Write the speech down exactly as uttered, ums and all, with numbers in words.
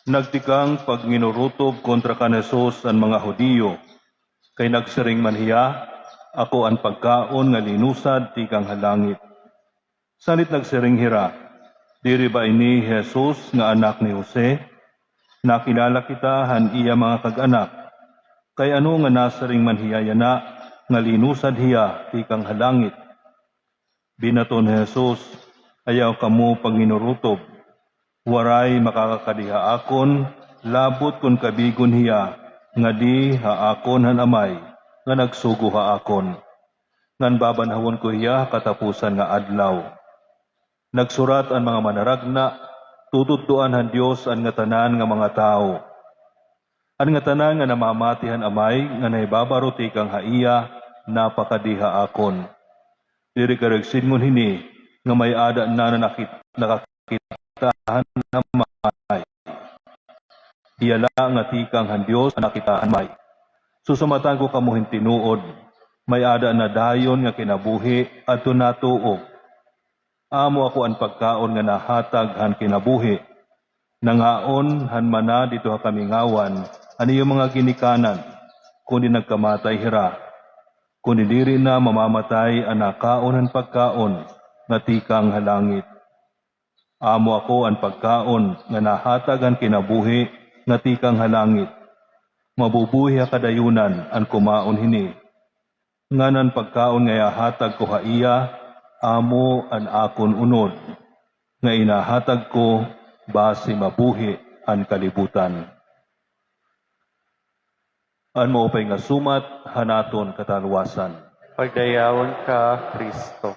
Nagtikang pagginurutob kontra kan Jesus an mga Judio, kay nagsiring man hiya, "Ako an pagkaon nga linusad tikang ha langit." Salit nagsiring hira, "Diri ba ini hi Jesus nga anak ni Jose? Nakilala kita han iya mga kag-anak. Kay ano nga nasiring man hiya yana nga linusad hiya tikang ha langit?" Binaton ni Jesus, "Ayaw kamo pagginurutob. Waray makakakadi ha akon, labot kon kabigon hiya ngadi ha akon han Amay nga nagsugo ha akon. Ngan babanhawon ko hiya ha katapusan nga adlaw." Nagsurat an mga manaragna, "Tutudloan han Dios an ngatanan nga mga tawo. An ngatanan nga namamati han Amay nga nahibabaro tikang ha iya, napakadi ha akon." Diri kay rag sidngon hini nga may-ada na nakit-, nakakita han Amay. Hiya la nga tikang han Dios an nakakita han Amay. Susamatan ko kamo hin tinuod, may-ada na dayon nga kinabuhi adto natuo. Amo ako an pagkaon nga nahatag han kinabuhi. Nangaon han mana didto ha kamingawan an iyo mga ginikanan, kundi nagkamatay hira. Kundi diri na mamamatay an nakaon han pagkaon nga tikang ha langit. Amo ako an pagkaon nga nahatag han kinabuhi nga tikang ha langit. Mabubuhi ha kadayunan an kumaon hini. Ngan an pagkaon nga ihahatag ko ha iya, amo an akon unod, nga inahatag ko basi mabuhi an kalibutan. An maupay nga sumat han aton katalwasan. Pagdayawon ka, Kristo.